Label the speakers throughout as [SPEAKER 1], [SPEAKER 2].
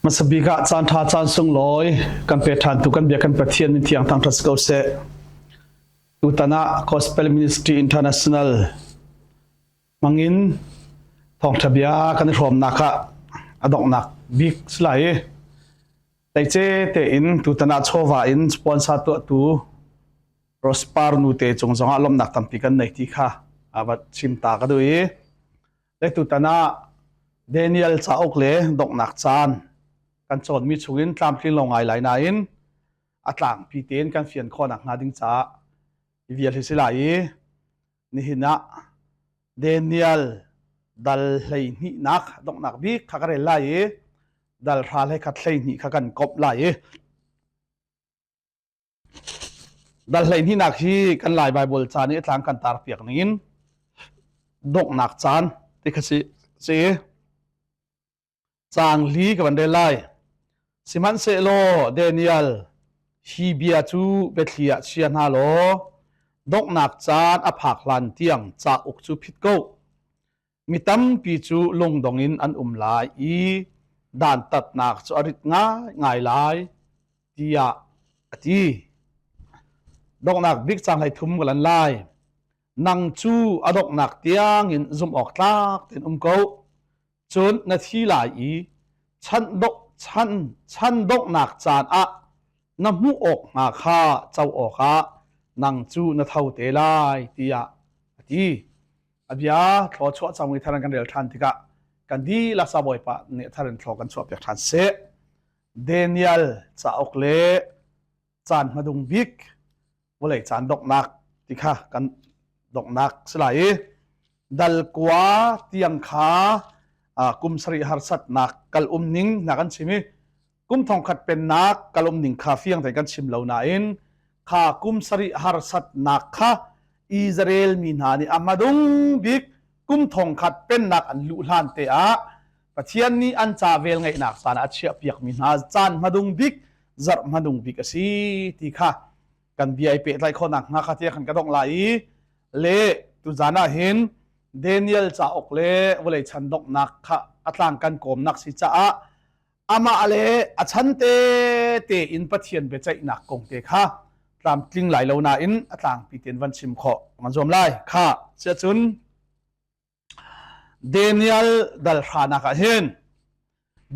[SPEAKER 1] Hmasa bik ah caan ṭha caan sunglawi kan pe ṭhantu kan bia kan Pathian min thiang thangṭhat si ko seh. Tutan ah Gospel Ministry International hmangin thawngṭha bia kan i hrawmnak ah a donghnak bik si lai i tleice tein tutan ah chawva in sponsor tuahtu Rospar nu te cung zongah lawmhnak tampi kan nei ti kha a va chim ta ka duh i Le tutan ah Daniel cauk le donghnak caan kan cawnmi chungin tlamtling lo ngai lai nain a tlangpi tein kan fian khawh nakhnga ding caah hi vial hi si lai i nihin ah Daniel dal hleihnihnak donghnak bik kha ka rel lai i dal hra hlei khat 12 kha kan komh lai i Dal hleihnihnak hi kan Lai Baibal ca nih a tlang kan tar piak ning in donghnak caan ti kha si si caang li ka van rel lai. Sihmanhsehlaw Daniel hi bia cu biathli ah chia hna law donghnak caan a phak hlan tiang cauk cu phit ko. Mi tampi cu lungdong in an um lai i dantatnak cu a rit ngaingai lai tiah a ti. Donghnak bik cang hlei thum ka lan lai. Nang cu a donghnak tiangin zumh awk tlak tein um ko. Cun na thi lai i chan dongh chan chan donghnak caan ah na hmuh awk hnga kha co awkah nang cu na tho te lai tiah a ti. A bia thluachuah cang i thar kan rel ṭhan tikah kan dihlak sa Bawipa nih thar in thlaw kan chuah piak ṭhan seh. Daniel cauk le caan hmadung bik vawlei caan donghnak ti kha kan donghnak si lai i dal kua tiang kha kum sarih harsatnak kal um ning na kan chim i kum thongkhat pennak kal um ning kha fiang tein kan chim lo nain kha kum sarih harsatnak kha Israel mi hna nih a hmadung bik kum thongkhat pennak an luh hlan te ah Pathian nih an ca vel ngeihnak caan ah a chiah piakmi hna caan hmadung bik zarh hmadung bik a si ti kha kan bia i pehtlaih khawhnak hnga kha tiah khan ka dongh lai i le tuzan ah hin Daniel cauk le vawlei chan donghnak kha a tlang kan kawmnak si caah amah le a chan te tein Pathian biaceihnak kong te kha tlamtling lai lo nain a tlangpi tein van chim khawh kan zuam lai kha siacun Daniel dal hranak ah hin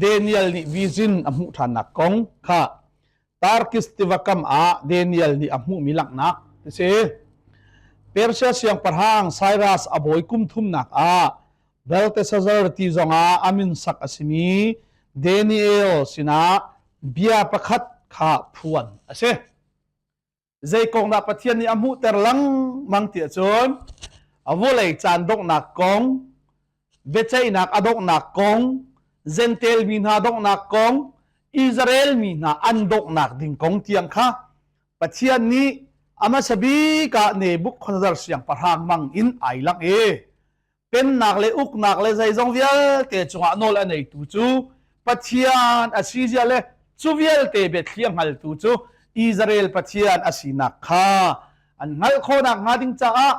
[SPEAKER 1] Daniel nih vision a hmuh ṭhannak kong kha Tarkis tiva kam ah Daniel nih a hmuhmi langhnak ti si. Persia siangpahrang Cyrus a bawi kum thumnak ah Belteshazzar ti zongah a min sak a simi Daniel sinah bia pakhat kha phuan a si. Zei kong dah Pathian nih a hmuhter lengmang ti ahcun vawlei caan donghnak kong, biaceihnak a donghnak kong, Jentail mi hna donghnak kong, Israel mi hna an donghnak ding kong tiang kha Pathian nih a hmasa bik ah Nebuchadnezzar siangpahrang mang in ai langh i pennak le uknak le zeizong vialte cungah nawl a neitu cu Pathian a si zia le cu vialte biathli a hngaltu cu Israel Pathian a sinak kha an hngalh khawhnak hnga ding caah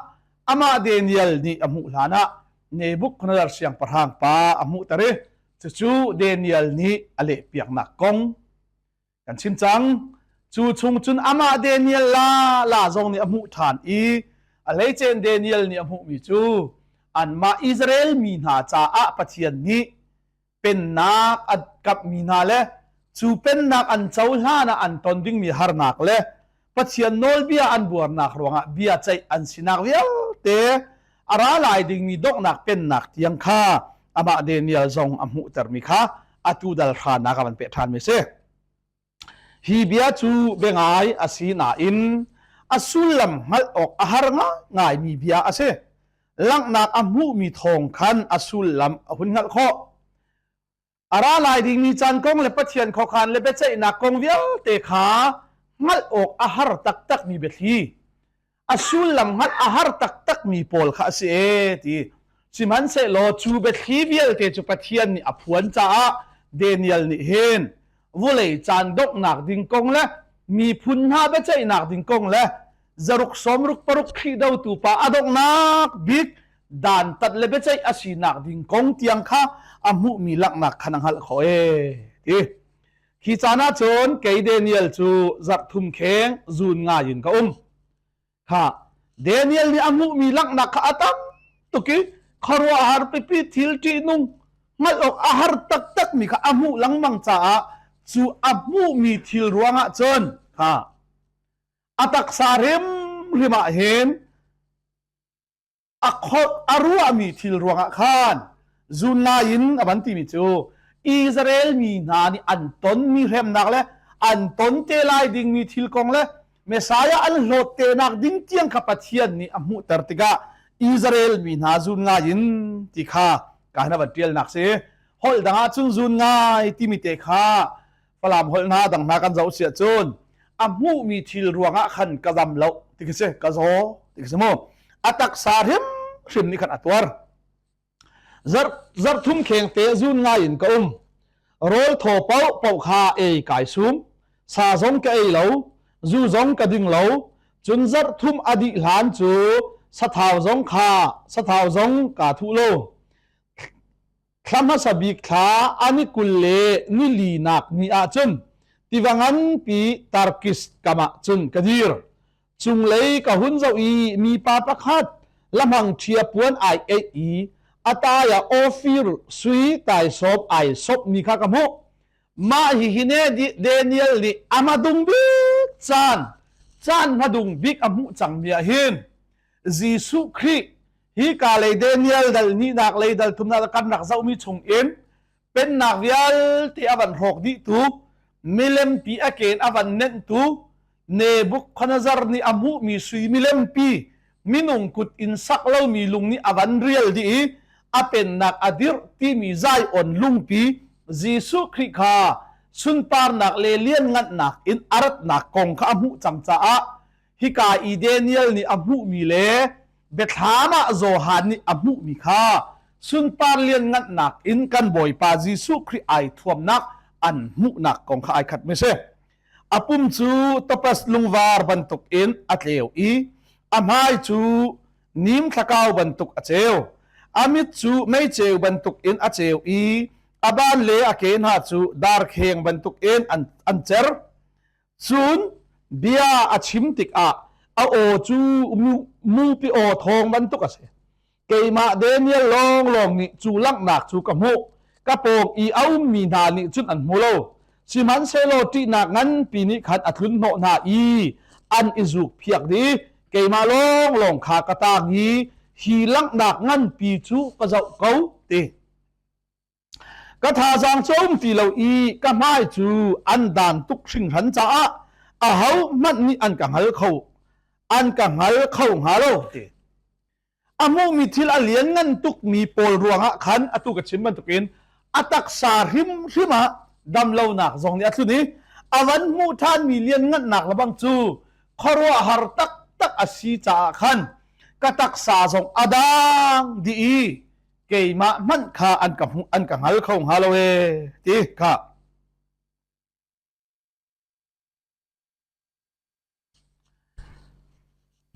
[SPEAKER 1] amah Daniel nih a hmuh hlanah Nebuchadnezzar siangpahrang pa a hmuhter i cucu Daniel nih a lehpiaknak kong Kan chim cang. Cu chung cun amah Daniel la la zong nih a hmuh ṭhan i a hleicen Daniel nih a hmuhmi cu anmah Israel mi hna caah Pathian nih pennak a kapmi hna le cu pennak an cohlan ah an ton dingmi harnak le Pathian nawlbia an buarnak ruangah bia ceih an sinak vialte a ra lai dingmi donghnak pennak tiang kha amah Daniel zong a hmuhtermi kha atu dal hranak a van peh ṭhanmi a si. Hi bia cu biangai a si nain a sullam hngalh awk a har ngaingaimi bia a si. Langhnak a hmuhmi thawng khan a sullam a hun hngalh khawh. A ra lai dingmi caan kong le Pathian khuakhan le biaceihnak kong vialte kha hngalh awk a har taktakmi biathli a sullam hngalh a har taktakmi pawl kha a si ee ti. Sihmanhsehlaw cu biathli vialte cu Pathian nih a phuan caah Daniel nih hin vulei caan donghnak ding kong le miphun hna biaceihnak ding kong le zaruk sawmruk paruk Khrih dotu pa a donghnak bik dantat le biaceih a sinak ding kong tiang kha a hmuhmi langhnak khan a hngalh khawh ee ti. Hi caan ah cun kei Daniel cu zarh thum kheng zun ngai in ka um. Kha Daniel nih a hmuhmi langhnak kha a tam tuk i khuaruahhar pipi thil ṭihnung hngalh awk a har taktakmi kha a hmuh lengmang caah cu a hmuhmi thil ruangah cun kha a taksa hrimhrim ah hin a a ruahmi thil ruangah khan zun ngai in a van timi cu Israel mi hna nih an tonmi hremnak le an ton te lai dingmi thil kong le Messiah an hlawt te nak ding tiang kha Pathian nih a hmuhter tikah Israel mi hna zun ngai in ti kha ka na van tialnak si holh dang ah cun zun ngai timi te kha Falam holh hna dang hna kan zoh siah cun a hmuhmi thil ruangah khan ka zam lo ti khi si ka zaw ti khi si mu a taksa hrimhrim nih khan a tuar zarh zarh thum kheng te zun ngai in ka um rawl thaw paoh paoh kha ei kai sum sa zong ka ei lo zu zong ka ding lo cun zarh thum a dih hlan cu sathau zong kha sathau zong kaa thuh lo Thla hmasa bik thla a ni 20 le ni linak ni ah cun tiva nganpi Tarkis kam ah cun ka dir. Cunglei ka hun zoh i mipa pakhat lamhang ṭhia puan ai eih i a tai ah Ophir sui taisawm ai sawpmi kha ka hmuh. Mah hihi ne Daniel nih a hmadung bik caan, caan hmadung bik a hmuh cangmi ah hin Jesuh Khrih hi ka lei Daniel dal nihnak lei dal thumnak kan rak zohmi chung in pennak vialte a van hrawk dih tu milempi a ken a van nenh tu Nebuchadnezzar nih a hmuhmi sui milempi minung kut in sak lomi lung nih a van rial dih i a pennak a dirh timi Zion lungpi Jesuh Khrih kha sunparnak le lianngannak in a ratnak kong kha a hmuh cang caah hika i Daniel nih a hmuhmi le biathlam ah Johan nih a hmuhmi kha sunpar lianngannak in kan Bawipa Jesuh Khrih ai thuamnak an hmuhnak kong kha ai khat mi si. A pum cu topaz lungvar bantuk in a tleu i a hmai cu nim thlakau bantuk a ceu. A mit cu meiceu bantuk in a ceu i a ban le a ke hna cu darkheng bantuk in an, an cer. Cun bia a chim tikah a aw cu mupi aw thawng bantuk a si. Keimah Daniel lawnglawng nih cu langhnak cu ka hmuh. Ka pawng i a ummi hna nih cun an hmu lo. Sihmanhsehlaw ṭihnak nganpi nih khan a tlun hnawh hna i an i zukphiak dih. Keimah lawnglawng kha ka tang i hi langhnak nganpi cu ka zoh ko ti. Ka thazaang cu a um ti lo i ka hmai cu an dan tuk hringhran caah ahohmanh nih an ka hngal kho an ka hngal kho hnga lo ti. A hmuhmi thil a lianngan tukmi pawl ruangah khan atu ka chim bantukin a taksa hrimhrim ah damlonak zong nih a tlun i a van hmuh ṭhanmi lianngannak lebang cu khuaruahhar taktak a si caah khan ka taksa zong a dang dih i keimah hmanh kha an ka hmu an ka hngal kho hnga lo e ti kha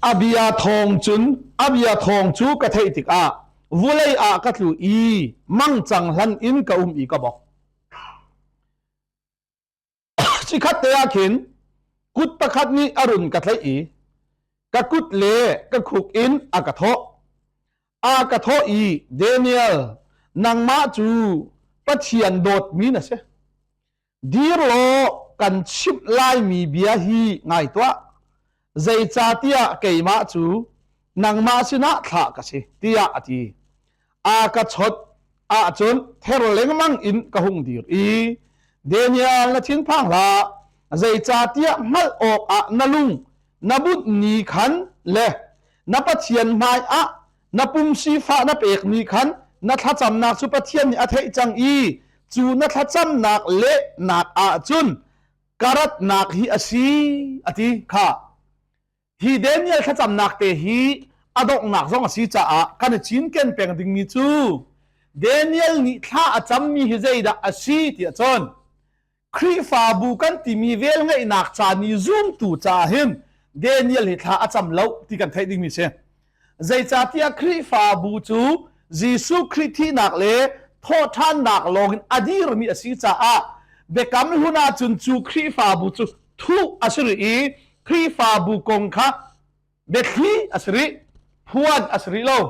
[SPEAKER 1] a bia thawng cun a bia thawng cu ka theih tikah vulei ah ka tlu i mangcang hlan in ka um i ka bok Chikkhat te ah khin kut pakhat nih a run ka tlaih i ka kut le ka khuk in a ka thawh. A ka thawh i Daniel, nangmah cu Pathian dawtmi na si. Dir law kan chimh laimi bia hi ngai tuah. Zeicahtiah keimah cu nangmah sinah thlah ka si, tiah a ti. A ka chawt ahcun ther lengmang in ka hung dir i Daniel na thinphang hlah zeicahtiah hngalh awkah na lung na bunh ni khan le na Pathian hmai ah na pum sifah na pekmi khan na thlacamnak cu Pathian nih a theih cang i cu na thlacamnak lehnak ahcun ka ratnak hi a si a ti kha Hi Daniel thlacamnak te hi a donghnak zong a si caah kan i cinken peng dingmi cu Daniel nih thla a cammi hi zeidah a si tiah cun Khrihfabu kan timi velngeihnak ca ni zumtu caah hin Daniel hi thla a cam lo ti kan theih dingmi si. Zeicahtiah Khrihfabu cu Jesuh Khrih thihnak le thawhṭhannak lawngin a dirmi a si caah. Biakam hlun ahcun cu Khrihfabu cu thuh a si rih i Khrihfabu kong kha biathli a si rih, phuan a si rih lo.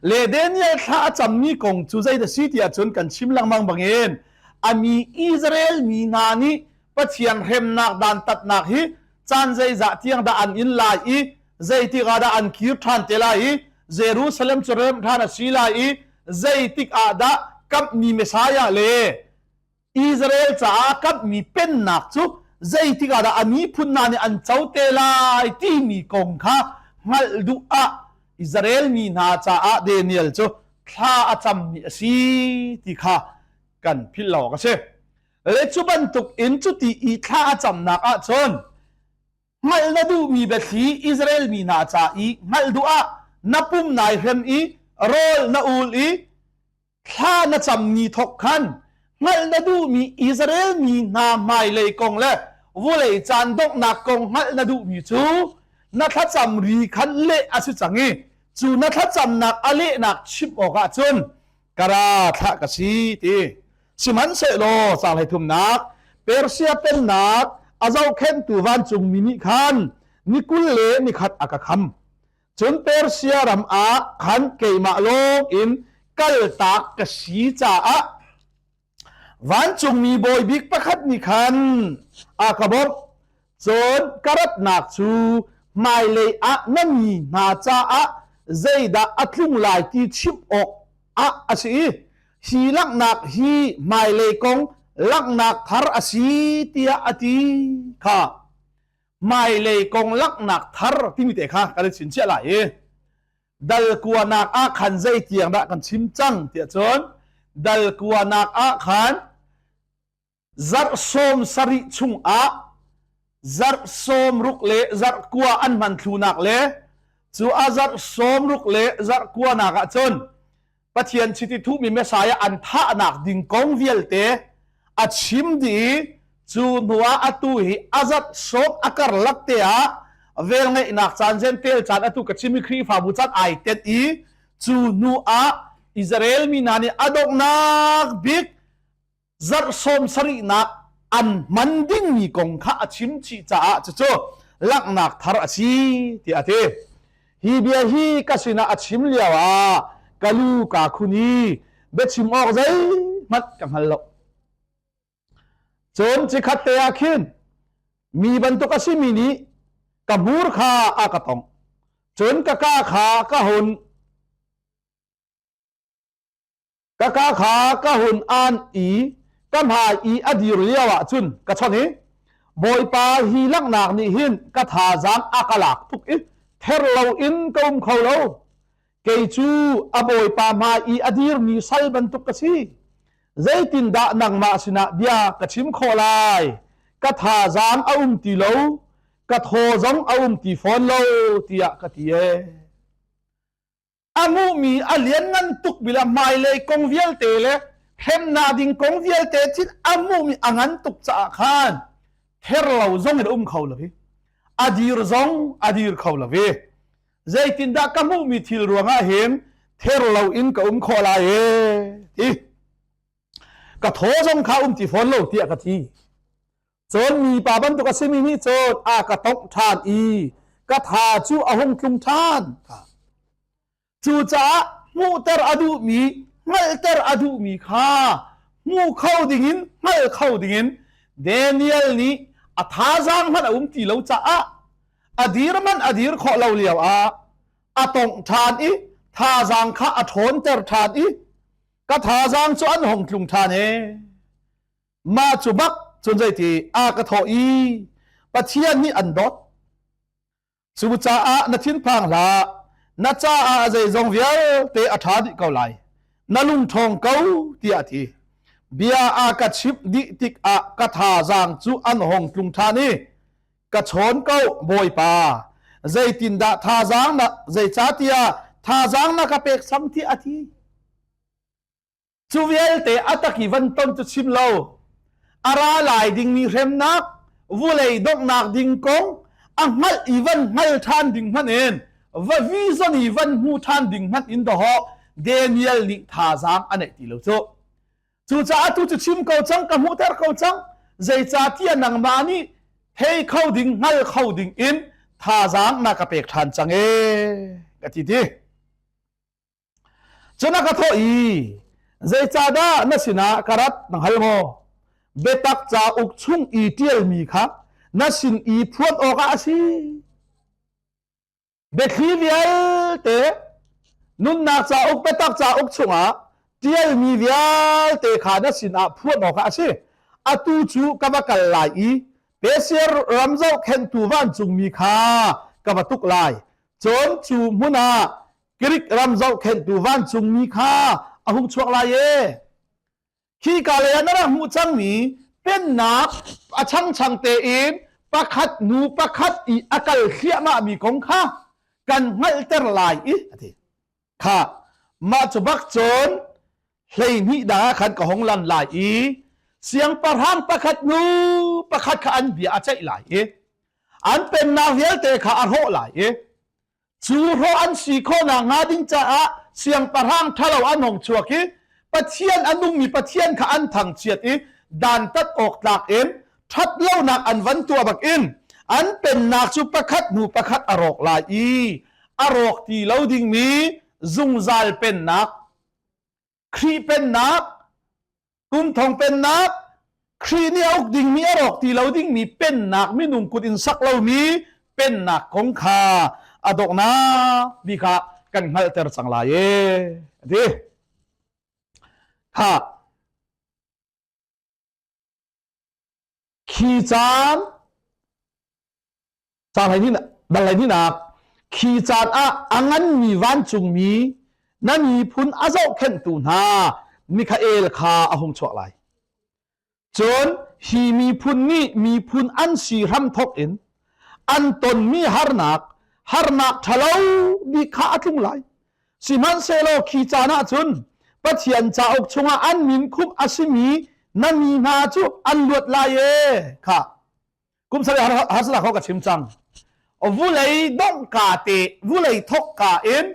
[SPEAKER 1] Le Daniel thla a cammi kong cu zei dah si ti ahcun kan chim lengmang bangin a mi Israel mi hna nih Pathian hremnak dantatnak hi caan zeizah tiang dah an in lai i zeitik ah dah an kir ṭhan te lai i Jerusalem cu remh ṭhan a si lai i zeitik ah dah kamhmi Messiah le Israel caah kamhmi pennak cu zeitik ah dah a miphun hna nih an co te lai timi kong kha hngalh duh ah Israel mi hna caah Daniel cu thla a cammi a si ti kha kan philh lo awk a si. Le cu bantuk in cuti i thla a camnak ahcun hngalh na duhmi biathli Israel mi hna ca i hngalh duh ah na pum nai hrem i rawl na ul i thla na cammi thawk khan hngalh na duhmi Israel mi hna hmailei kong le vulei caan donghnak kong hngalh na duhmi cu na thlacam ri khan leh a si cang i cu na thlacamnak a lehnak chimh awkah cun ka ra thlah ka si ti sihmanhsehlaw caang thumnak Persia pennak a zohkhenhtu vancungmi nih khan ni 21 le ni khat a ka kham. Cun Persia ram ah khan keimah lawng in kaltak ka si caah vancungmi bawi bik pakhat nih khan a ka bawmh. Cun ka ratnak cu hmailei ah na mi hna caah zeidah a tlung lai ti chimh awk ah a si i hi langhnak hi hmailei kong langhnak thar a si tiah a ti kha hmailei kong langhnak thar timi te kha kan i chingchiah lai i dal kuanak ah khan zei tiang dah kan chim cang tiah cun dal kuanak ah khan zarh 70 chungah zarh 60 le zarh kua an hman thlunak le cu a zarh 60 le zarh kuanak ah cun Pathian chiti thuhmi Messiah an thahnak ding kong vialte a chim dih i cu hnuah atu hi a zarh sawm a karlak te ah velngeihnak caan Jentail caan atu ka chim i Khrihfabu caan ai tet i cu hnu ah Israel mi hna nih a donghnak bik zarh sawm sarihnak an hman dingmi kong kha a chim chih caah cucu langhnak thar a si tiah a ti. Hi bia hi ka sinah a chim lio ah ka lu kaa khun i biachim awk zeihmanh ka hngal lo. Cun cikhat te ah khin mi bantuk a simi nih ka hmur kha a ka tongh. Cun ka ka kha ka hun Ka ka kha ka hun an i ka hmai i a dir lio ah cun ka chawnh i Bawipa hi langhnak nih hin ka thazaang a ka lak tuk i ther loin ka um kho lo. Kei cu a Bawipa hmai i a dirmi sal bantuk ka si. Zeitindah nangmah sinah bia ka chim khawh lai? Ka thazaang a um ti lo, ka thaw zong a um ti fawn lo, tiah ka ti ee. A hmuhmi a lianngan tuk bila hmailei kong vialte le hremnak ding kong vialte thil a hmuhmi a ngan tuk caah khan ther lo zong in a um kho lo i a dir zong a dir kho lo i zeitindah ka hmuhmi thil ruangah hin ther lo in ka um khawh lai e ti ka thaw zong kha um ti fawn lo tiah ka ti. Cun mipa bantuk a simi nih cun a ka tongh ṭhan i ka tha cu a hung tlung ṭhan. Cucaah hmuhter a duhmi, hngalhter a duhmi kha hmu kho dingin, hngal kho dingin Daniel nih a thazaang hmanh a um ti lo caah a dir hmanh a dir khawh lo lio ah a tongh ṭhan i thazaang kha a ṭhawnter ṭhan i ka thazaang cu an hung tlung ṭhan ee. Mah cu bak cun zeiti a ka thawh i Pathian nih an dawt. Cucaah na thinphang hlah, na caah zeizong vialte a ṭha dih ko lai. Na lung ṭhawng ko tiah a ti. Bia a ka chimh dih tikah ka thazaang cu an hong tlung ṭhan i ka chawn ko Bawipa. Zeitindah thazaang na zeicahtiah thazaang na ka pek sam tiah a ti. Cu vialte a tak i van ton cu chim lo. A ra lai dingmi hremnak, vulei donghnak ding kong, a hngalh i van hngal ṭhan ding hmanh in, va vision i van hmu ṭhan ding hmanh in dawhawh Daniel nih thazaang a neih ti lo cu. Cucaah tu cu chim ko cang, ka hmuhter ko cang. Zeicahtiah nangmah nih thei kho ding, hngal kho ding in thazaang na ka pek ṭhan cang ee, ka ti ti. Cun a ka thawh i, Zeicahdah na sinah ka rat na hngal maw? Biatak cauk chung i ṭialmi kha na sin i phuan awkah a si. Biathli vialte nunnak cauk biatak cauk chungah ṭialmi vialte kha na sinah phuan awkah a si. Atu cu ka va kal lai i Persia ram zohkhenhtu vancungmi kha ka va tuk lai. Cun cu hmun ah Greek ram zohkhenhtu vancungmi kha a hung chuak lai e. Khi ka lei ah na rak hmuh cangmi pennak a changchang tein pakhat hnu pakhat i a kal thliahmahmi kong kha kan hngalhter lai i a ti. Kha mah cu bak cun 12 dang ah khan ka hung lan lai i siangpahrang pakhat hnu pakhat kha an bia a ceih lai i an pennak vialte kha a hrawh lai i Cu hrawh an si khawhnak hnga ding caah siangpahrang ṭhalo an hung chuak i Pathian a nungmi Pathian kha an thangchiat i dantat awk tlak in ṭhatlonak an van tuah bakin an pennak cu pakhat hnu pakhat a rawk lai i a rawk ti lo dingmi zungzal pennak Khrih pennak kum thong pennak Khrih nih a uk dingmi a rawk ti lo dingmi pennak minung kut in sak lomi pennak kong kha a donghnak bik ah kan hngalhter cang lai e ti kha khi caan Dal hleihnih khi caan ah a nganmi vancungmi na miphun a zohkhenhtu hna Mikhael kha a hung chuak lai. Cun hi miphun nih miphun an si hramthawk in an tonmi harnak, harnak ṭhalo bik kha a tlung lai. Sihmanhsehlaw khi caan ah cun Pathian cauk chungah an min khumh a simi na mi hna cu an luat lai ee kha kum sarih harsatnak kong ka chim cang vulei dongh ka te vulei thok ka in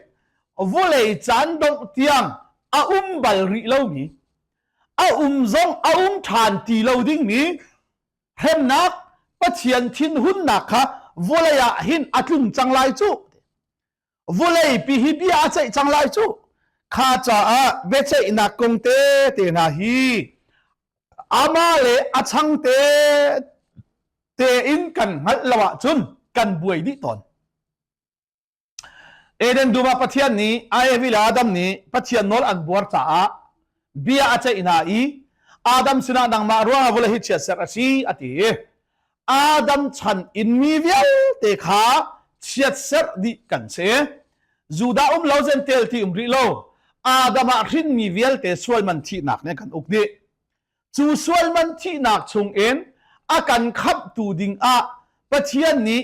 [SPEAKER 1] vulei caan dongh tiang a um bal rih lomi a um zong a um ṭhan ti lo dingmi hremnak Pathian thinhunnak kha vulei ah hin a tlung cang lai cu Vulei pi hi bia a ceih cang lai cu. Kha caah biaceihnak kong te te hna hi amah le a chang te tein kan hngalh lo ahcun kan buai dih tawn. Eden dum ah Pathian nih Evi le Adam nih Pathian nawl an buar caah bia a ceih hna i Adam sinah nangmah ruangah vawlei hi chiatserh a si a ti i Adam chan in mi vialte kha chiatserh dih kan si. Judah um lo Gentel ti um rih lo. Adam ah hrinmi vialte sualman thihnak nih kan uk dih. Cu sualman thihnak chungin a kan khamhtu ding ah Pathian nih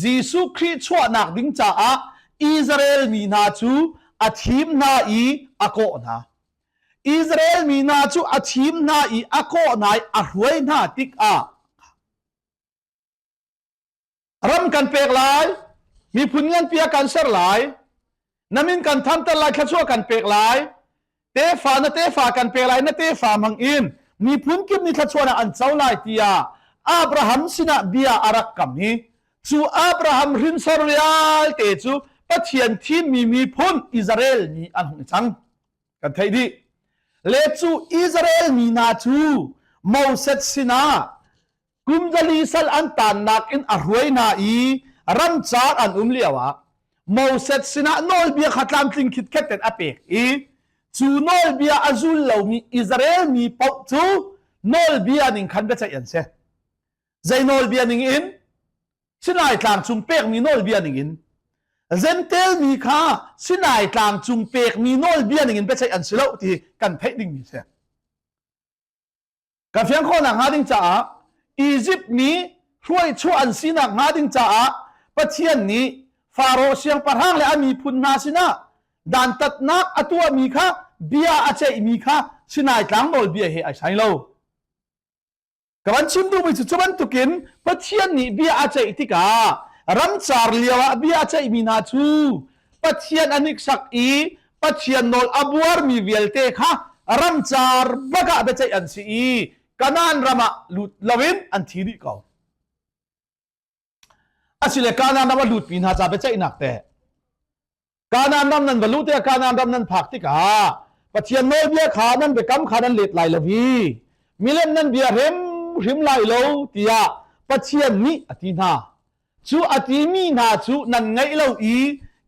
[SPEAKER 1] Jesuh Khrih chuahnak ding caah Israel mi hna cu a thim hna i a kawh hna. Israel mi hna cu a thim hna i a kawh hna i a hruai hna tikah ram kan pek lai, miphun nganpi ah kan ser lai, na min kan thanter lai, thluachuah kan pek lai, tefa na tefa kan pek lai, na tefa hmang in miphun kip nih thluachuahnak an co lai tiah Abraham sinah bia a rak kam hi cu Abraham hrinsor vialte cu Pathian thimmi miphun Israel mi an hung i cang. Kan theih dih. Le cu Israel mi hna cu Moses sinah kum zali sal an tannak in a hruai hna i ramcar an um lioah Moses sinah nawlbia kha tlamtling khitkhet in a pek i cu nawlbia a zul lomi Israel mi paoh cu nawlbia ning khan biaceih an si. Zei nawlbia ning in? Sinai tlang cung pekmi nawlbia ningin Gentel mi kha Sinai tlang cung pekmi nawlbia ningin biaceih an si lo ti kan theih dingmi si. Kan fiang khawhnak hnga ding caah Egypt mi hruaichuah an sinak hnga ding caah Pathian nih Faro siangpahrang le a miphun hna sinah dantatnak a tuahmi kha bia a ceihmi kha Sinai tlang nawlbia he ai sai lo. Ka van chim duhmi cu cu bantukin Pathian nih bia a ceih tikah ramcar lio ah bia a ceihmi hna cu Pathian a hniksak i Pathian nawl a buarmi vialte kha ramcar bak ah biaceih an si i Kanaan ram ah lut loin an thi dih ko. Asile Kanaan ram a lutmi hna ca biaceihnak teh Kanaan ram nan va luh tikah Kanaan ram nan phak tikah Pathian nawlbia kha nan biakam kha nan let lai lo i milem nan bia hrimhrim lai lo tiah Pathian nih a ti hna. Cu a timi hna cu nan ngaih lo i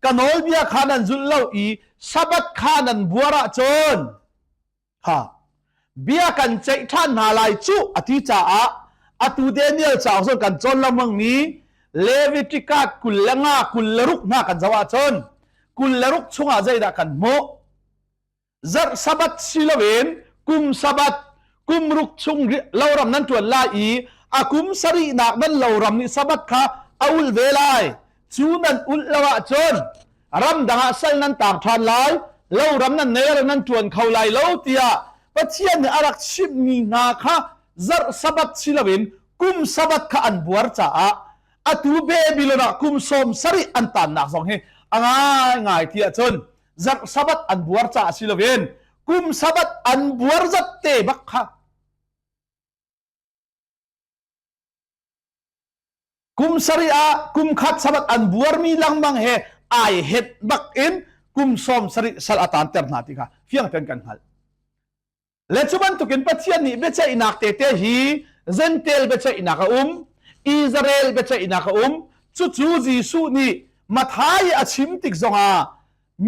[SPEAKER 1] ka nawlbia kha nan zulh lo i Sabbath kha nan buar ahcun Ha bia kan ceih ṭhan hna lai cu a ti caah atu Daniel cauk zong kan cawn lengmang mi Leviticus 25 26 hna kan zoh ahcun 26 chungah zeidah kan hmuh? Zarh Sabbath si loin kum Sabbath kum ruk chung loram nan ṭuan lai i a kum sarihnak nan loram nih Sabbath kha a ulh ve lai. Cu nan ulh lo ahcun ramdang ah sal nan taang ṭhan lai, loram nan nei nan ṭuan kho lai lo tiah Pathian nih a rak chimhmi hna kha zarh Sabbath si loin kum Sabbath kha an buar caah atu Babylon ah kum 70 an taannak zong hi a ngaingai ti ahcun zarh Sabbath an buar caah si loin kum Sabbath an buar zat te bak kha. Kum sarih ah kum khat Sabbath an buarmi lengmang he ai het bak in kum 70 sal a taanter hna ti kha fiang tein kan hngalh. Le cu bantukin Pathian nih biaceihnak tete hi Gentel biaceihnak a um, Israel biaceihnak a um. Cucu Jesuh nih Matthai a chim tik zongah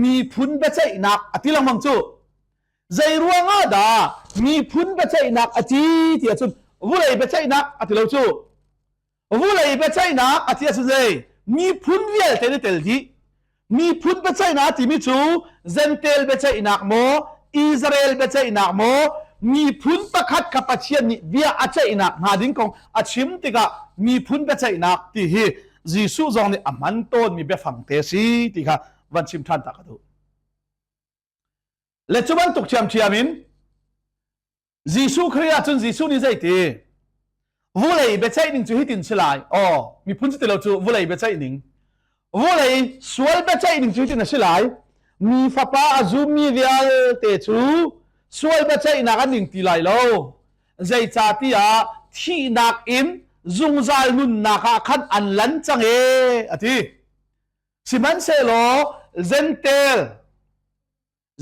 [SPEAKER 1] miphun biaceihnak a ti lengmang cu. Zei ruangah dah miphun biaceihnak a ti ti ahcun vulei biaceihnak a ti lo cu. Vulei biaceihnak a ti ahcun zei miphun vialte nih tel dih. Miphun biaceihnak timi cu Gentel biaceihnak maw, Israel biaceihnak maw, miphun pakhat kha Pathian nih bia a ceihnak hnga ding kong a chim tikah miphun biaceihnak ti hi Jesuh zong nih a hman tawnmi biafang te a si ti kha van chim ṭhan ta ka duh. Le cu bantuk ṭhiamṭhiam in Jesuh Khrih ahcun Jesuh nih zeiti? Vulei biaceih ning cu hitin si lai. Aw, miphun cu ti lo cu vulei biaceih ning. Vulei sual biaceih ning cu hitin a si lai. Mi fapa a zummi vialte cu sual biaceihnak an ning ti lai lo. Zeicahtiah thihnak in zungzal nunnak ah khan an lan cang ee, a ti. Sihmanhsehlaw Gentel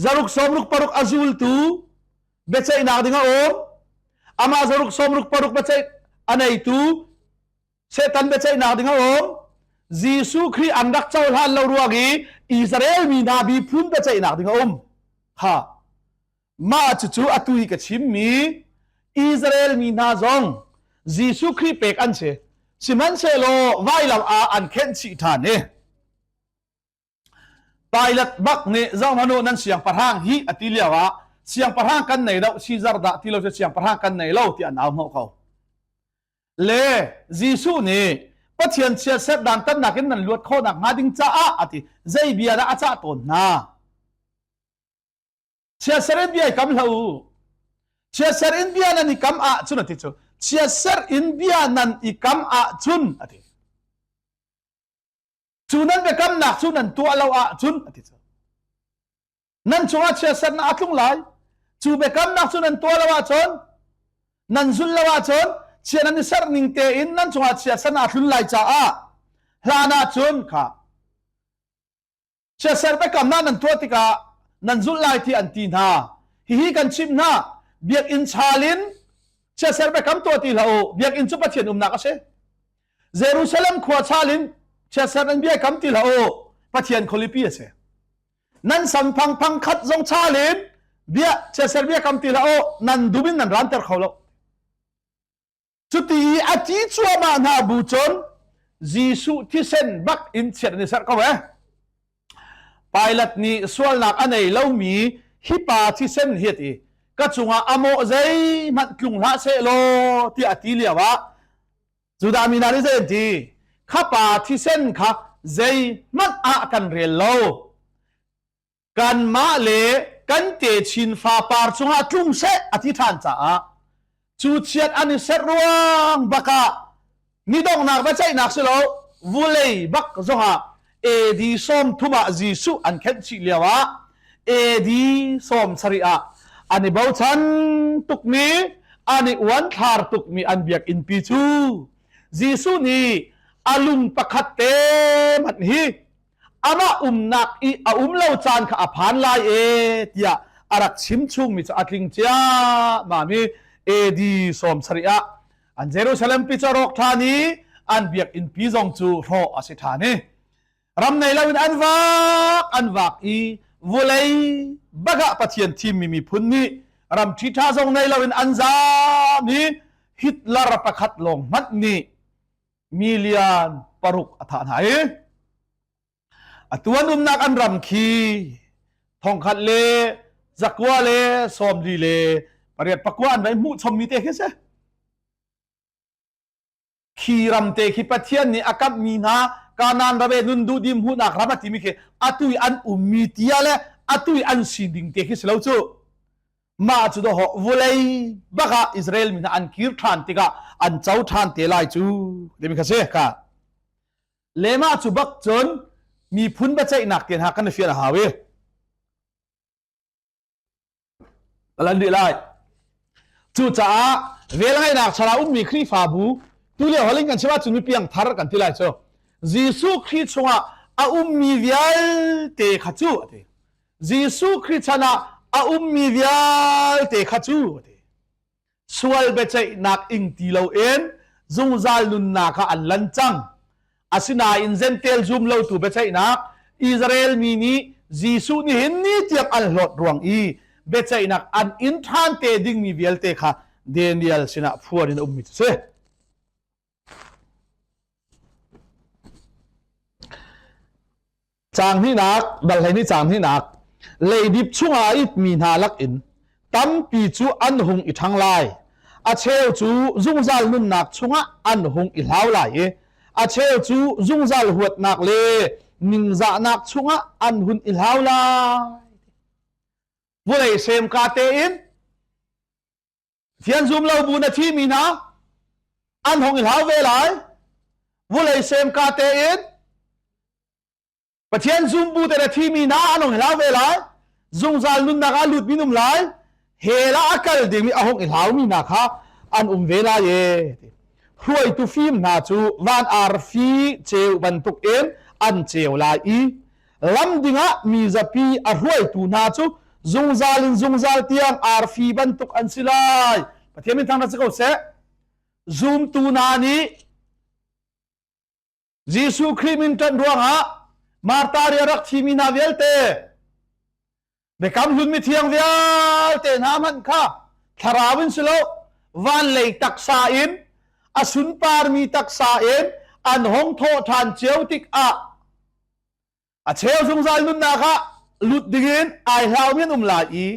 [SPEAKER 1] zaruk 66 a zultu biaceihnak ding a um. Amah zaruk 66 biaceih a neitu Satan biaceihnak ding a um. Jesuh Khrih an rak cohlan lo ruang i Israel mi hna miphun biaceihnak ding a um. Ha. Mah cucu atu hi ka chimmi Israel mi hna zong Jesuh Khrih pek an si. Sihmanhsehlaw vailam ah an khenh chih ṭhan i Pilate bak nih zohhmanh u nan siangpahrang hi a ti lio ah siangpahrang kan nei lo Caesar dah ti lo cu siangpahrang kan nei lo ti an au hnawh ko. Le Jesuh nih Pathian chiatserh dantatnak in nan luat khawh nakhnga ding caah a ti. Zei bia dah a cah tawn hna? Chiatser in bia i kam hlah u. Chiatser in bia nan i kam ahcun a ti cu. Chiatser in bia nan i kam ahcun a ti. Cu nan biakamnak cu nan tuah lo ahcun a ti cu. Nan cungah chiatsernak a tlung lai. Cu biakamnak cu nan tuah lo ahcun nan zulh lo ahcun chia nan i serh ning tein nan cungah chiatsernak a tlun lai caah hlan ahcun kha Chiatser biakamnak nan tuah tikah nan zulh lai ti an ti hna. Hihi kan chimh hna, biakinn chaal in chiatser biakam tuah ti hlah u. Biakinn cu Pathian umnak a si. Jerusalem khua chaal in chiatser nan biakam ti hlah u. Pathian khualipi a si. Nan samphang phang khat zong chaal in bia chiatser biakam ti hlah u. Nan dum in nan ranter kho lo. Cuti i a ti cuahmah hna bu cun Jesuh thisen bak in chiat an i serh ko eh. Pilate nih sualnak a nei lomi hi pa thisen hi a ti. Ka cungah a mawh zeihmanh tlung hlah seh law tiah a ti lio ah Judah mi hna nih zei an ti? Kha pa thisen kha zeihmanh ah kan rel lo. Kanmah le kan techin fapar cungah tlung seh a ti ṭhan caah cu chiat an i serh ruang bakah ni donghnak biaceihnak si lo vulei bak zongah AD 30 ah Jesuh an khenh chih lio ah AD 70 ah. An i bochan tukmi, an i uanthlar tukmi an biakinn pi cu Jesuh nih a lung pakhat te hmanh hi amah umnak i a um lo caan kha a phan lai e tiah a rak chim chungmi cu a tling ciammam i AD 70 ah an Jerusalem pi cu a rawk ṭhan i an biakinn pi zong cu hrawh a si ṭhan i ram nei loin an vak an vak i vulei bagah Pathian thimmi miphun nih ram ṭhiṭha zong nei loin an zaam i Hitler pakhat lawng hmanh nih million paruk a thah hna i atu an umnak an ram khi thongkhat le zakua le sawmli le pariat pakua an vai hmuh chommi te khi si khi ram te khi Pathian nih a kamhmi hna Kanaan ram e nun duh dim hmuhnak ram a timi khi atu i an ummi tia le atu i an sining te khi si lo cu mah cu dawh vulei bak ah Israel mi hna an kir ṭhan tikah an co ṭhan te lai cu timi kha si ka le mah cu bak cun miphun biaceihnak te hna kan i fian a hau i lan rih lai cucaah velngeihnak thlarau ummi Khrihfabu tulio holh kan chim ahcun mi piangthar kan ti lai cu Jesuh Khrih chungah a ummi vialte kha cu a ti Jesuh Khrih chan ah a ummi vialte kha cu a ti sual biaceihnak ing ti loin zungzal nunnak ah an lan cang. Asinain Jentail zum lotu biaceihnak Israel mi nih Jesuh nihin ni tiang an hlawt ruang i biaceihnak an inn ṭhan te dingmi vialte kha Daniel sinah phuan in a ummi cu si. Caang hnihnak, dal hleihnih caang hnihnak, leidip chungah a itmi hna lakin tampi cu an hung i ṭhang lai. A cheu cu zungzal nunnak chungah an hung i hlau lai i a cheu cu zungzal huatnak le ningzahnak chungah an hun i hlau lai. Vawlei semka tein Fian zum lo bu na thimi hna an hong i hlau ve lai. Vulei semka tein Pathian zum bu te na thimi hna an hong i hlau ve lai. Zungzal nunnak ah lut mi um lai. Hell ah a kal dingmi a hong i hlaumi hna kha an um ve lai e. Hruaitu fim hna cu van arfi ceu bantuk in an ceu lai i lam dingah mi zapi a hruaitu hna cu zungzal in zungzal tiang arfi bantuk an si lai pathian min thangṭhat si ko seh zumtu hna nih Jesuh Khrih min ṭanh ruangah Martha ri rak thimi hna vialte biakam hlun mithiang vialte hna hmanh kha thlarau in si lo van lei taksa in a sunparmi taksa in an hong thawh ṭhan cio tikah A cheu zungzal nunnak ah lut dingin ai hlaumi an um lai i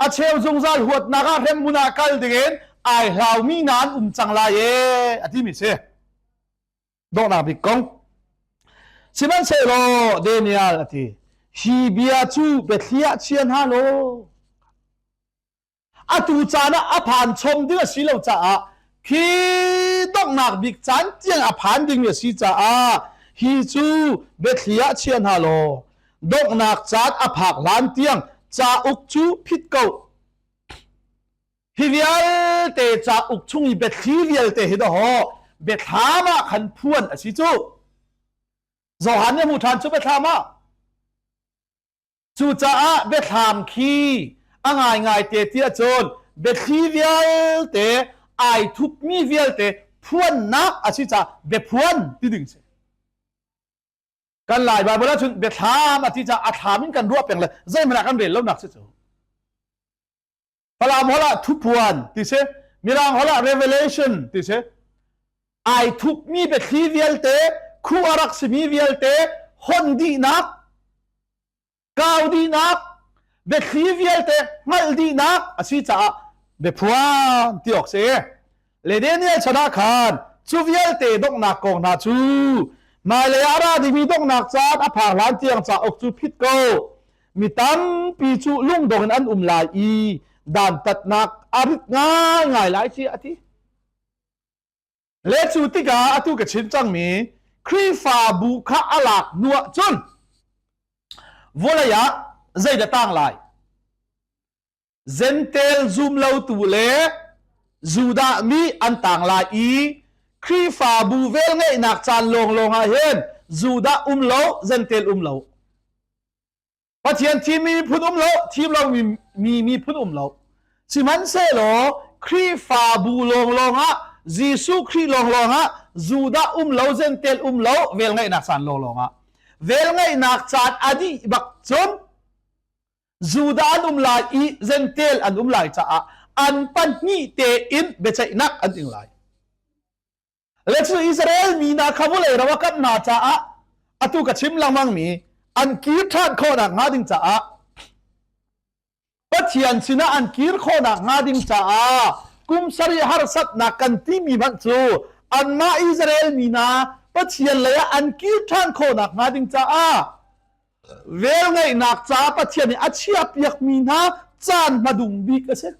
[SPEAKER 1] a cheu zungzal huatnak ah hremhmun ah kal dingin ai hlaumi hna an um cang lai e a timi si. Donghnak bik kong. Sihmanhsehlaw Daniel a ti, hi bia cu biathli ah chia hna law atu caan ah a phan chom ding a si lo caah khi donghnak bik caan tiang a phan dingmi a si caah hi cu biathli ah chia hna law donghnak caan a phak hlan tiang cauk cu phit ko hi vialte cauk chung i biathli vialte hi dawh biathlam ah khan phuan a si cu Johan nih a hmuh ṭhan cu biathlam ah Cucaah biathlam khi a ngaingai te tiah cun biathli vialte ai thupmi vialte phuannak a si caah biaphuan ti ding si. Kan Lai Bible ahcun biathlam a ti caah a thlam in kan ruah peng le zeihmanh ah kan rel lonak si cu. Falam holh ah thupuan ti si, Mirang holh ah revelation ti si. Ai thupmi biathli vialte, khu a rak simi vialte hon dihnak, kau dihnak, biathli vialte hngalh dihnak a si caah biaphuan ti awk si. Le Daniel chan ah khan cu vialte donghnak kong hna cu hmailei ah a ra dingmi donghnak caan a phak hlan tiang cauk cu phit ko. Mi tampi cu lungdong in an um lai i dantatnak a rit ngaingai lai tiah a ti. Le cu tikah atu ka chim cangmi Khrihfabu kha a lak hnuah cun vawlei ah zeidah tang lai? Gentel zum lotu le Judah mi an tang lai i Khrihfabu velngeihnak caan lawnglawng ah hin Judah um lo, Gentel um lo. Pathian thimmi miphun um lo, thim lomi mi miphun um lo. Sihmanhsehlaw Khrihfabu lawnglawng ah Jesuh Khrih lawnglawng ah Judah um lo, Gentel um lo, velngeihnak caan lawnglawng ah. Velngeihnak caan a dih bak cun Judah an um lai i Gentel an um lai caah an pahnih tein biaceihnak an ing lai. Le cu Israel mi hna kha vawlei ram a kap hna caah atu ka chim lengmang mi an kir ṭhan khawhnak hnga ding caah Pathian sinah an kir khawhnak hnga ding caah kum sarih harsatnak kan timi hmanh cu anmah Israel mi hna Pathian lei ah an kir ṭhan khawhnak hnga ding caah velngeihnak caah Pathian nih a chiahpiakmi hna caan hmadung bik a si.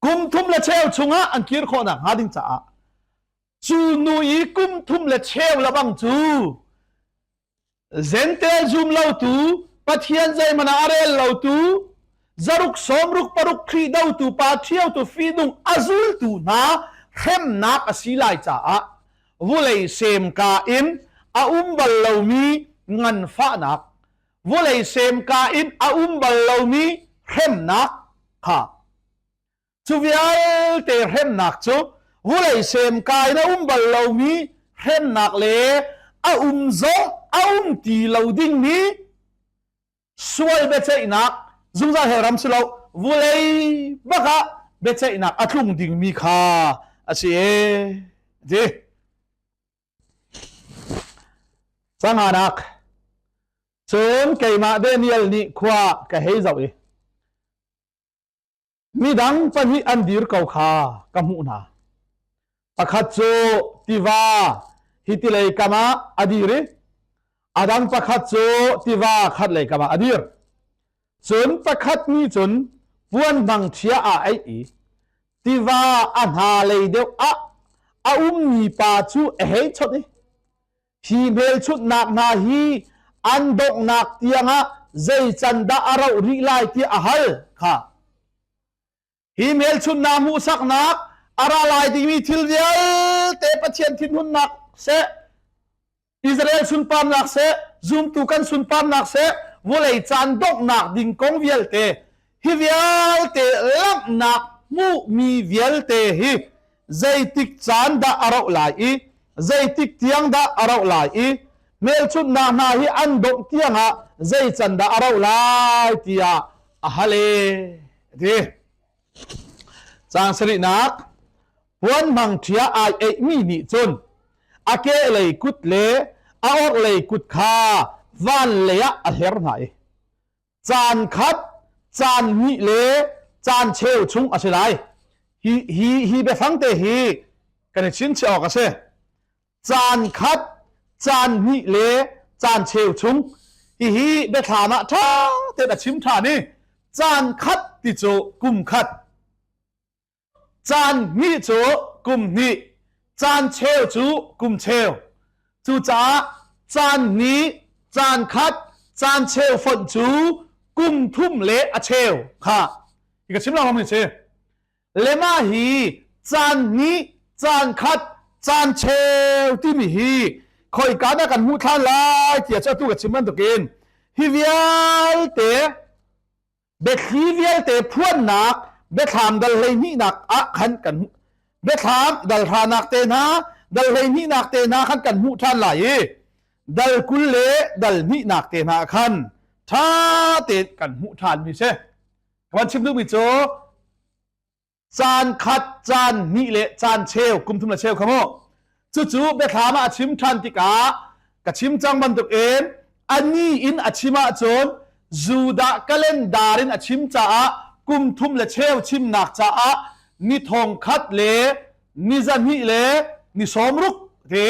[SPEAKER 1] Kum thum le cheu chungah an kir khawhnak hnga ding caah cu nu i kum thum le cheu lebang cu Gentel zum lotu Pathian zeihmanh ah a rel lotu zaruk sawmruk paruk Khrih dotu pa ṭhiotu fihnung a zultu hna hremnak a si lai caah vulei semka in a um bal lomi nganfahnak vawlei semka in a um bal lomi hremnak kha cu vialte hremnak cu vawlei semka in a um bal lomi hremnak le a um zong a um ti lo dingmi sual biaceihnak zungzal hell ram si lo vulei bak ah biaceihnak a tlung dingmi kha a si e ti Canganak Cun keimah Daniel nih khua ka hei zoh i midang pahnih an dir ko kha ka hmuh hna. Pakhat cu tiva hi tilei kam ah a dir i a dang pakhat cu tiva khatlei kam ah a dir. Cun pakhat nih cun puan hmangṭhia aa aih i tiva a hna lei deuh ah a ummi pa cu a hei chawnh i hi hmelchunhnak hna hi an donghnak tiangah zei can dah a rauh rih lai tiah a hal kha. Hi hmelchunhnak hmuhsaknak a ra lai dingmi thil vialte Pathian thinhunnak seh, Israel sunparnak seh, zumtu kan sunparnak seh, vawlei caan donghnak ding kong vialte, hi vialte langhnak hmuhmi vialte hi zeitik caan dah a rauh lai i zeitik tiang dah a rauh lai i hmelchunhnak hna hi an dongh tiangah zei can dah a rauh lai tiah a hal e ti caang sarihnak puan hmangṭhia ai eihmi nih cun a kehlei kut le a orhlei kut kha van lei ah a hler hna i caan khat caan hnih le caan cheu chung a si lai hi hi hi biafang te hi kan i chinchiah awk a si caan khat caan hnih le caan cheu chung hihi biathlam ah ṭha tein a chim ṭhan i caan khat ti cu kum khat caan hnih cu kum hnih caan cheu cu kum cheu cucaah caan hnih caan khat caan cheu fonh cu kum thum le a cheu kha hi ka chim lo mi si Lema hi caan hnih, caan khat, caan cheu timi hi khoika dah kan hmuh ṭhan lai tiah cu atu ka chim bantukin hi vialte biathli vialte phuannak biathlam dal hleihnihnak ah khan kan biathlam dal hranak te hna dal hleihnihnak te hna khan kan hmuh ṭhan lai i dal 20 le dal hnihnak te hna khan ṭha tein kan hmuh ṭhan mi si. Ka van chim duhmi cu caan khat, caan hnih le caan cheu, kum thum le cheu kha mu. Cucu biathlam ah a chim ṭhan tikah ka chim cang bantukin a ni in a chim ahcun Judah calendar in a chim caah kum thum le cheu chimnak caah ni thong khat le ni zahnih le ni sawmruk te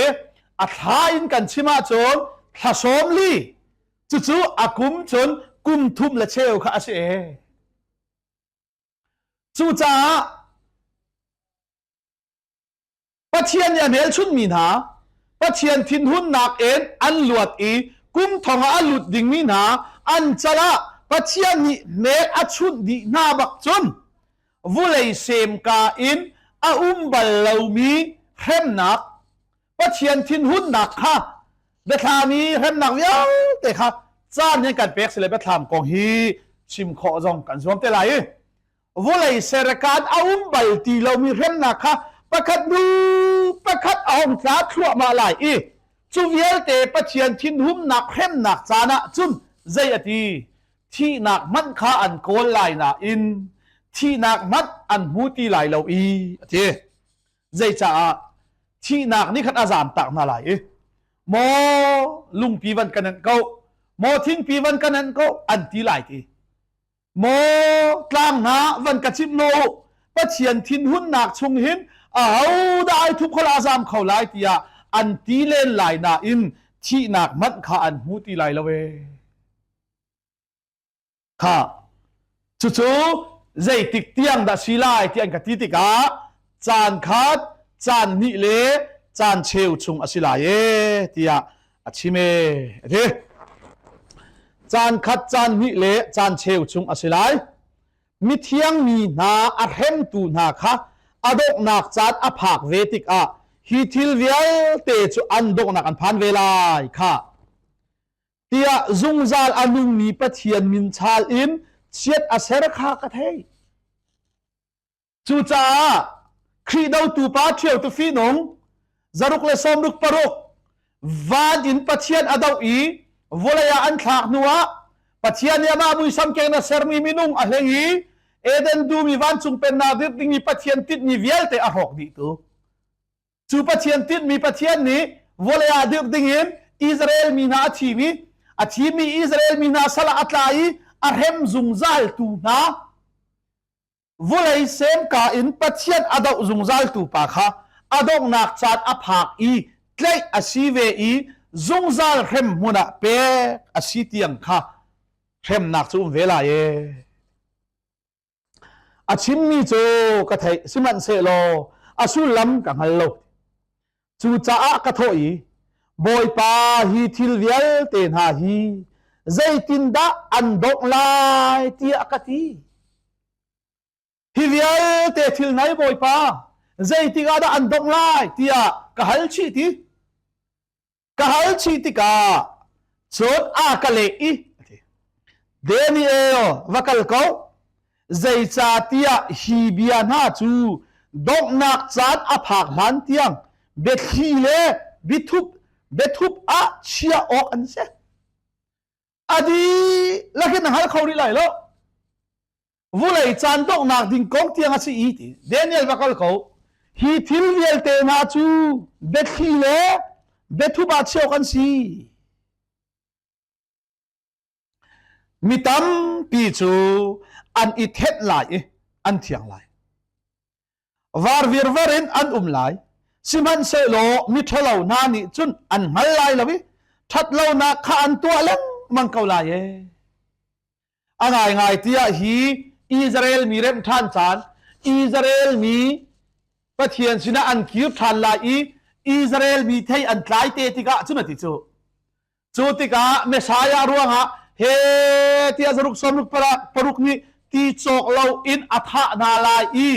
[SPEAKER 1] a thla in kan chim ahcun thla 40 Cucu a kum cun kum thum le cheu kha a si e. Cucaah Pathian nih a hmelchunhmi hna Pathian thinhunnak in an luat i kum thong ah a lut dingmi hna an cal ah Pathian nih hmek a chunh dih hna bak cun vulei semka in a um bal lomi hremnak Pathian thinhunnak kha biathlam i hremnak vialte kha caan hin kan pek sile biathlam kong hi chim khawh zong kan zuam te lai i vulei serkan a um bal ti lomi hremnak kha pakhat hnu pakhat a hong tla thluahmah lai i cu vialte Pathian thinhunnak hremnak caan ah cun zei a ti thihnak hmanh kha an kawl lai nain thihnak hmanh an hmu ti lai lo i a ti. Zeicaah thihnak nih khan a zamtak hna lai i maw lungpi van kan anh ko maw thingpi van kan anh ko an ti lai ti maw tlang hna van ka chimh no Pathian thinhunnak chung hin aho dah ai thup kho la zam kho lai tiah an ti len lai nain thihnak hmanh kha an hmu ti lai lo ee Kha cucu zeitik tiang dah si lai ti an ka ti tikah caan khat caan hnih le caan cheu chung a si lai e tiah a chim e a ti. Caan khat caan hnih le caan cheu chung a si lai. Mithiang mi hna a hremtu hna kha a donghnak caan a phak ve tikah hi thil vialte cu an donghnak an phan ve lai kha. Tiah zungzal a nungmi Pathian min chal in chiat a ser kha ka thei. Cucaah Khrih dotu pa ṭhiotu fihnung zaruk le sawmruk paruk van in Pathian a doh i vawlei ah an thlak hnuah Pathian nih amah muisam keng a sermi minung a hleng i Eden dum i vancung pennak dirh dingmi Pathian tinhmi vialte a hrawk dihtu. Cu Pathian tinhmi Pathian nih vawlei ah dirh dingin Israel mi hna a thim i a thimmi Israel mi hna sal ah a tla i a hrem zungzaltu hna vawlei semka in Pathian a doh zungzaltu pa kha a donghnak caan a phak i tlaih a si ve i zungzal hrem hmun ah pek a si tiang kha hremnak cu um ve lai ee. A chimmi cu ka theih, sihmanhsehlaw a sullam ka hngal lo. Cucaah ka thawh i, Bawipa, hi thil vialte hna hi zeitindah an dongh lai tiah ka ti. Hi vialte thil hna hi Bawipa, zeitik ah dah an dongh lai tiah ka hal chih ti. Ka hal chih tikah cun a ka leh i Daniel va kal ko zeicahtiah hi bia hna cu donghnak caan a phak hlan tiang biathli le biathup biathup ah chiah awk an si. A dihlak in na hngal kho rih lai lo. Vulei caan donghnak ding kong tiang a si i ti Daniel va kal ko. Hi thil vialte hna cu biathli le biathup ah chiah awk an si. Mi tampi cu an i thenh lai i an thiang lai. Var virvar in an um lai. Sihmanhsehlaw miṭhalo hna nih cun an hngal lai lo i ṭhatlonak kha an tuah lengmang ko lai ee. A ngaingai tiah hi Israel mi remh ṭhan caan, Israel mi Pathian sinah an kir ṭhan lai i Israel mi thei an tlai te tikah cun a ti cu. Cu tikah Messiah ruangah he tiah zaruk sawmruk paruk nih ti cawk lo in a thah hna lai i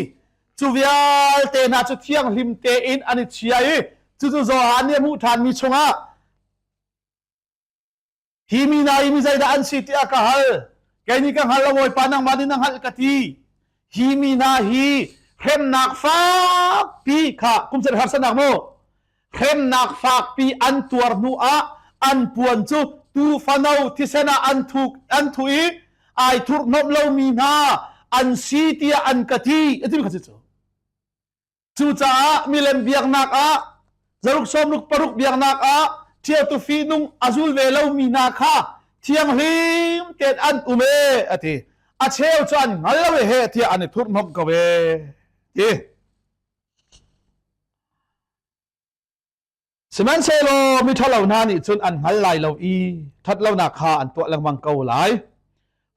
[SPEAKER 1] cu vialte hna cu thianghlim tein an i chia i cucu Johan nih a hmuh ṭhanmi chungah Hi mi hna hi mi zeidah an si tiah ka hal. Kei nih ka hngal lo Bawipa nangmah nih na hngalh ka ti. Hi mi hna hi hremnak fakpi kha kum sarih harsatnak mu hremnak fakpi an tuar hnu ah an puan cu tuufano thisen ah an thuk an thu i ai thurhnomh lomi hna an si tiah an ka ti a timi kha cu Cucaah milem biaknak ah zaruk sawmruk paruk biaknak ah ṭhiatu fihnung a zul ve lomi hna kha thianghlim tein an um e a ti. A cheu cu an hngal lo e he tiah an i thurhhnawmh ko e ti. Sihmanhsehlaw miṭhalo hna nih cun an hngal lai lo i ṭhatlonak kha an tuah lengmang ko lai.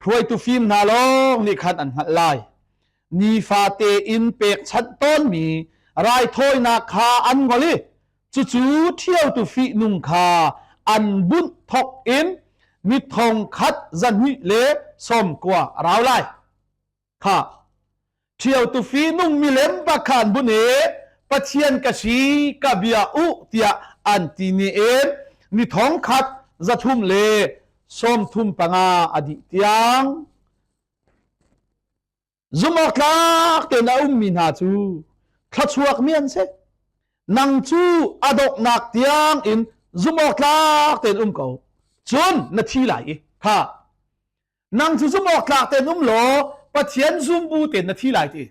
[SPEAKER 1] Hruaitu fim hna lawng nih khan an hngalh lai. Nifate in pekchanh tawnmi raithawinak kha an ngol i cucu ṭhiotu fihnung kha an bunh thawk in. Mi thong khat 200 le sawm kua a rau lai. Kha ṭhio tufi nung milem bakhan bun i Pathian ka si ka bia u tiah an ti ni in ni thong khat 300 le 35 a dih tiang zumhawktlak tein a ummi hna cu thluachuakmi an si. Nang cu a donghnak tiang in zumhawktlak tein um ko. Cun na thi lai i kha nang cu zumhawktlak tein um law Pathian zumbu tein na thi lai ti.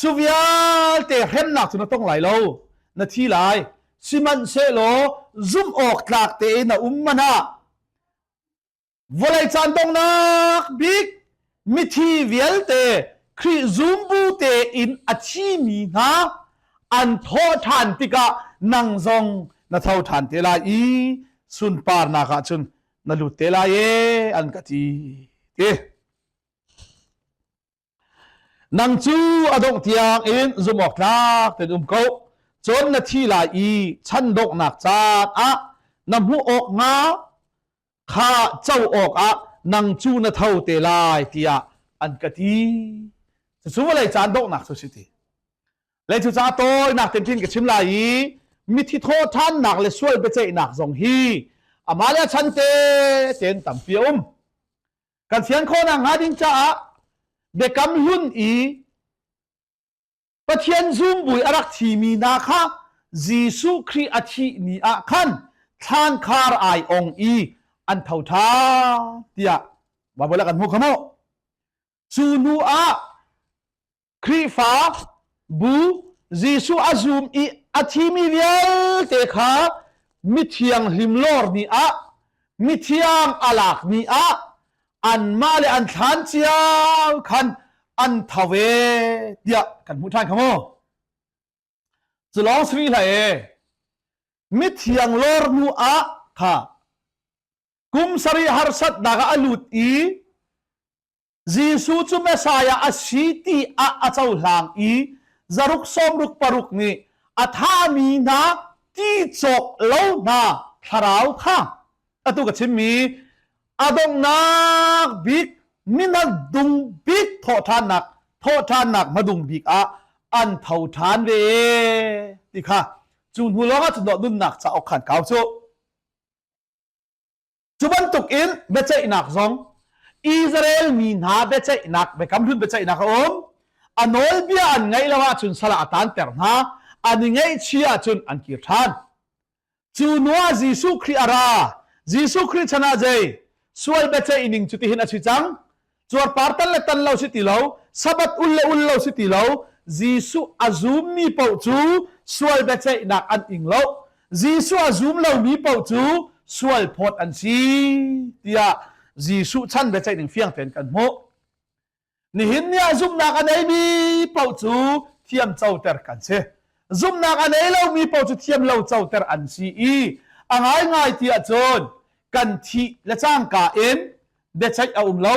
[SPEAKER 1] Cu vialte hremnak cu na tong lai lo. Na thi lai. Sihmanhsehlaw zumhawktlak tein na um man ah Vawlei caan donghnak bik mithi vialte Khrih zumbu tein a thimi hna an thawh ṭhan tikah nang zong na tho ṭhan te lai i sunparnak ah cun na lut te lai e an ka ti ti. Nang cu a dongh tiang in zumh awk tlak tein um ko. Cun na thi lai i chan donghnak caan ah na hmuh awk hnga kha co awkah nang cu na tho te lai tiah an ka ti. Cucu vawlei caan donghnak cu si ti. Le cucaah tawinak tein khin ka chim lai i mithi thawhṭhannak le sual biaceihnak zong hi amah le a chan te tein tampi a um. Kan fian khawhnak hnga ding caah biakam hlun i Pathian zumbui a rak thimi hna kha Jesuh Khrih a thih ni ah khan thlan khar ai ong i an tho ṭhan tiah Baibal ah kan hmuh kha mu. Cu hnu ah Khrihfa bu Jesuh a zum i a thimi vialte kha mithianghlim lawr ni ah mithiang a lak ni ah anmah le an thlan cio khan an tho ve tiah kan hmuh ṭhan kha mu. Cu lawng si rih hlah e. Mithiang lawr hnu ah kha kum sarih harsatnak ah a lut i Jesuh cu Messiah a si ti ah a cohlang i zaruk sawmruk paruk nih a thahmi hna ti cawk lo hna thlarau kha atu ka chimmi a donghnak bik minat dung bik thawhṭhannak thawhṭhannak hmadung bik ah an tho ṭhan ve ti kha cu hnu lawngah cun nunnak cauk khan kau cu. Cu bantuk in biaceihnak zong Israel mi hna biaceihnak biakam hlun biaceihnak a um. A nawlbia an ngaih lo ahcun sal ah a taanter hna. An i ngaihchih ahcun an kir ṭhan. Cu hnu ah Jesuh Khrih a ra. Jesuh Khrih chan ah zei? Sual biaceih ning cu tihin a si cang. Cuarpar tan le tan lo si ti lo, Sabbath ul le ul lo si ti lo, Jesuh a zummi paoh cu sual biaceihnak an ing lo. Jesuh a zum lomi paoh cu sual phawt an si tiah Jesuh chan biaceih ning fiang tein kan hmuh. Nihin ni ah zumhnak a neimi paoh cu thiam coter kan si. Zumhnak a nei lomi paoh cu thiam lo coter an si i a ngaingai ti ahcun kan thih le cangka in biaceih a um lo.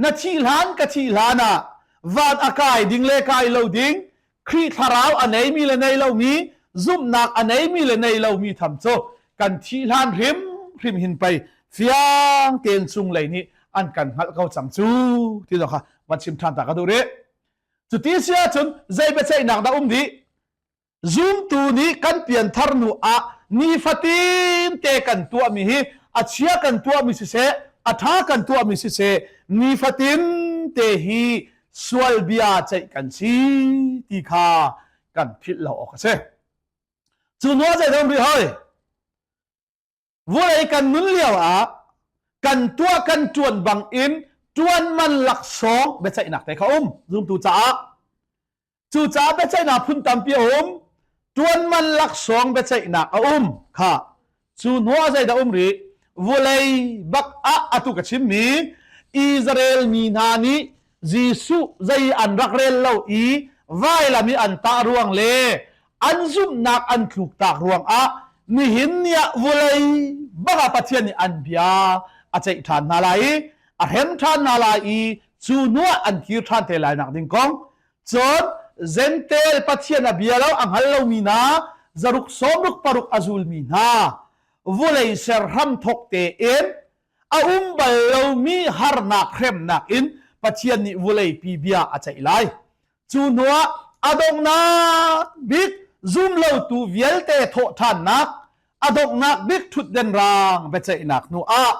[SPEAKER 1] Na thih hlan ka thih hlan ah van a kai ding le kai lo ding Khrih thlarau a neimi le nei lomi zumhnak a neimi le nei lomi tham cu kan thih hlan hrim hrim hin pei fiang tein cunglei nih an kan hngalh ko cang cu ti zong kha van chim ṭhan ta ka duh rih. Cuti si ahcun zei biaceihnak dah um dih? Zumtu nih kan pianthar hnu ah nifatin te kan tuahmi hi a chia kan tuahmi siseh, a ṭha kan tuahmi siseh, nifatin te hi sual bia ceih kan si ti kha kan philh lo awk a si. Cu hnu ah zeidah um rih hoi? Vawlei kan nun lio ah kan tuah kan ṭuan bang in ṭuan man laksawng biaceihnak te kha um zumtu caah. Cucaah biaceihnak phun tampi a um. Ṭuan man laksawng biaceihnak a um kha. Cu hnu ah zeidah um rih? Vawlei bak ah atu ka chimmi Israel mi hna nih Jesuh zei an rak rel lo i vailam i an tah ruang le an zumhnak an tluktak ruangah nihin ni ah vawlei bak ah Pathian nih an bia a ceih ṭhan hna lai i a hrem ṭhan hna lai i cu hnu ah an kir ṭhan te lai nak ding kong cun Gentel Pathian a bia lo a hngal lomi hna zaruk sawmruk paruk a zulmi hna vulei ser hram thok tein. A um bal lomi harnak hremnak in Pathian nih vawleipi bia a ceih lai. Cu hnuah a donghnak bik zumlotu vialte thawhṭhannak, a donghnak bik ṭhutden raang biaceihnak hnu ah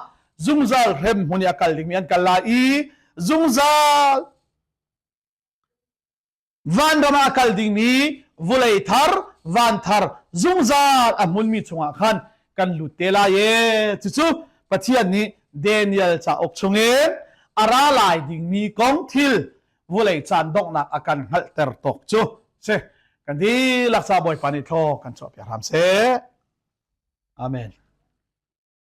[SPEAKER 1] zungzal hrem hmun i a kal dingmi an kal lai i zungzal vanram ah a kal dingmi vulei thar van thar zungzal a hmunmi chungah khan kan lut te lai e. Cucu Pathian nih Daniel cauk chungin a ra lai dingmi kong thil vulei caan donghnak a kan hngalhter tawk cu si. Kan dihlak ca Bawipa nih thlaw kan chuahpiak hram seh. Amen.